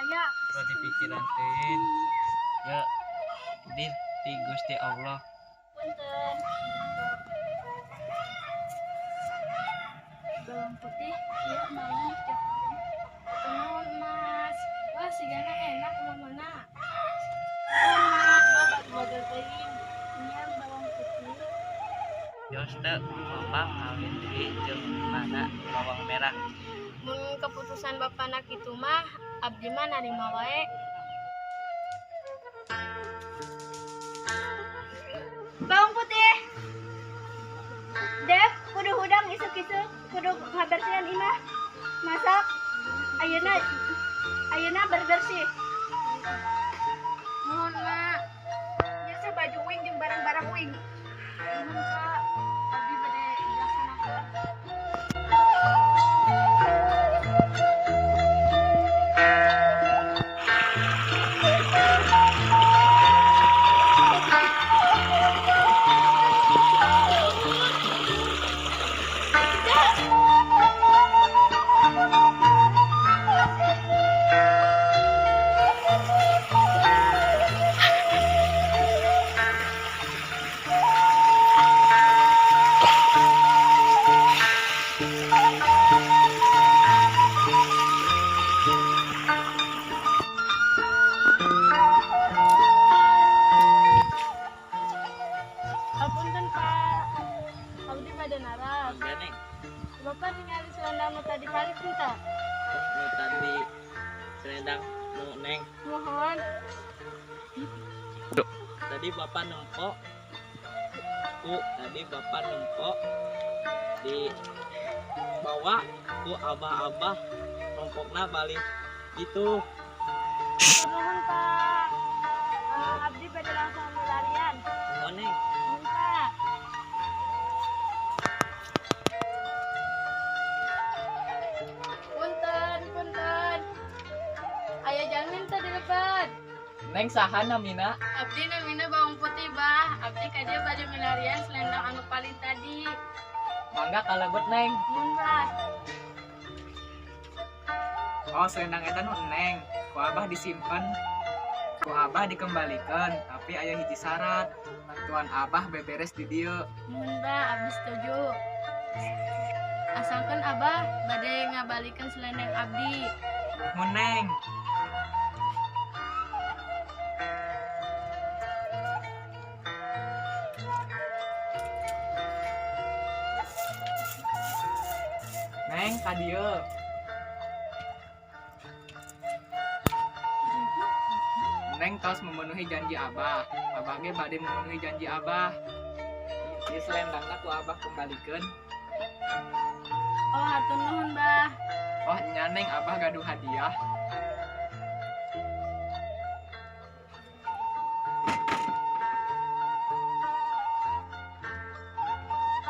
aya. Berarti pikiran teuing. Ya dir ti Gusti Allah. Punten. Bawang putih ieu malah cek. Nuhun Mas. Wah, sigana enak mamana. Mak, modal teuing. Nya bawang putih. Jos teu bapak kawin deui jeung mana bawang merah. Mun keputusan bapana kitu mah abdi mah narima wae. Bawang putih. Dep, kudu hudang isuk-isuk, kudu ngabersihan imah. Masak ayeuna ayeuna berbersih. Nuhun, Mak. Biasa baju uing jeung barang-barang uing. Nuhun, Kak. Abdi bade dilaksanakeun. Apunten, Pak. Abdi bade naras. Mangga Neng. Bapak ningali selendang nu tadi palit henteu? Nu tadi selendang nu Neng. Nuhun. Tadi bapak nempo. Tadi bapak nempo di bawa ku abah-abah rompokna balik gitu. Nuhun, Pak. Abdi bade langsung milarian. Nuhun Neng. Nuhun, Pak. Punten, punten. Aya jalmi teu di lepat. Neng saha namina? Abdi namina bawang putih, Bah. Abdi ka dieu bade milarian selendang anu paling tadi. Mangga kalebet Neng. Nuhun, Bah. Oh, selendang eta nu Neng. Ku abah disimpen. Ku abah dikembalikan, tapi aya hiji syarat. Bantuan abah beberes di dieu. Nuhun, Bah, abdi setuju. Asalkan Abah bade ngabalikeun selendang abdi. Nuhun Neng. Neng ka dieu. Neng tos memenuhi janji Abah. Abah ge bade memenuhi janji Abah. Ieu selendangna ku Abah kembalikeun. Oh, hatur nuhun, Bah. Oh, nya Neng, Abah gaduh hadiah.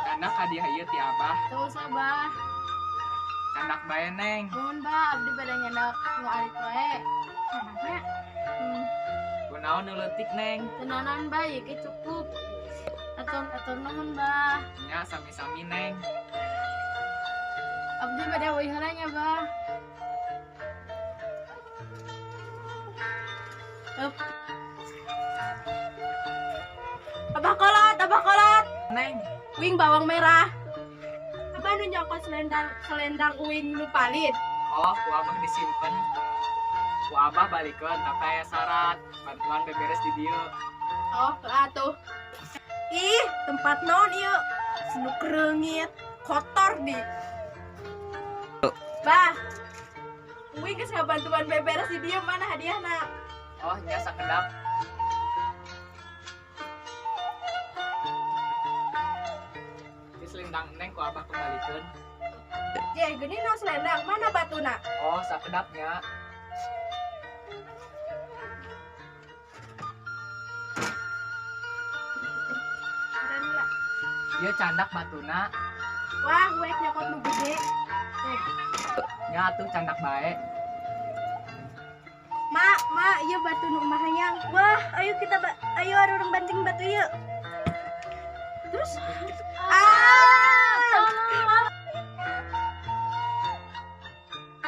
Candak hadiah ieu ti Abah. Teu usah, Bah. Candak bae Neng. Nuhun, Bah, abdi bade nyandak nu alit wae. Candaknya. Kunaon nu leutik Neng? Teu naon, Bah, ieu ge cukup. Atur nuhun, Bah. Nya sami-sami Neng. Abdi bade euy heula nya, Bah. Up. Abah kolot, abah kolot. Neng, Uing bawang merah. Abah nu nyokot selendang selendang uing nu palit. Oh, ku abah disimpen. Ku abah balikeun, tapi aya syarat. Bantuan beberes di dieu. Oh, atuh. Ih, tempat naon ieu? Senuk reungit, kotor di. Bah. Uing geus ngabantuan beberes di dieu, mana hadiahna? Oh, nya sakedap. Ieu selendang Neng ku abah kembalikeun. Je, geuning naon selendang, mana batuna? Oh, sakedapnya. Ieu candak batuna. Wah, wek nyokot nu gede. Nya atuh candak bae. Mak, mak, ieu batu nu mah hayang. Wah, ayo kita ayo arurang banting batu ieu. Terus ah.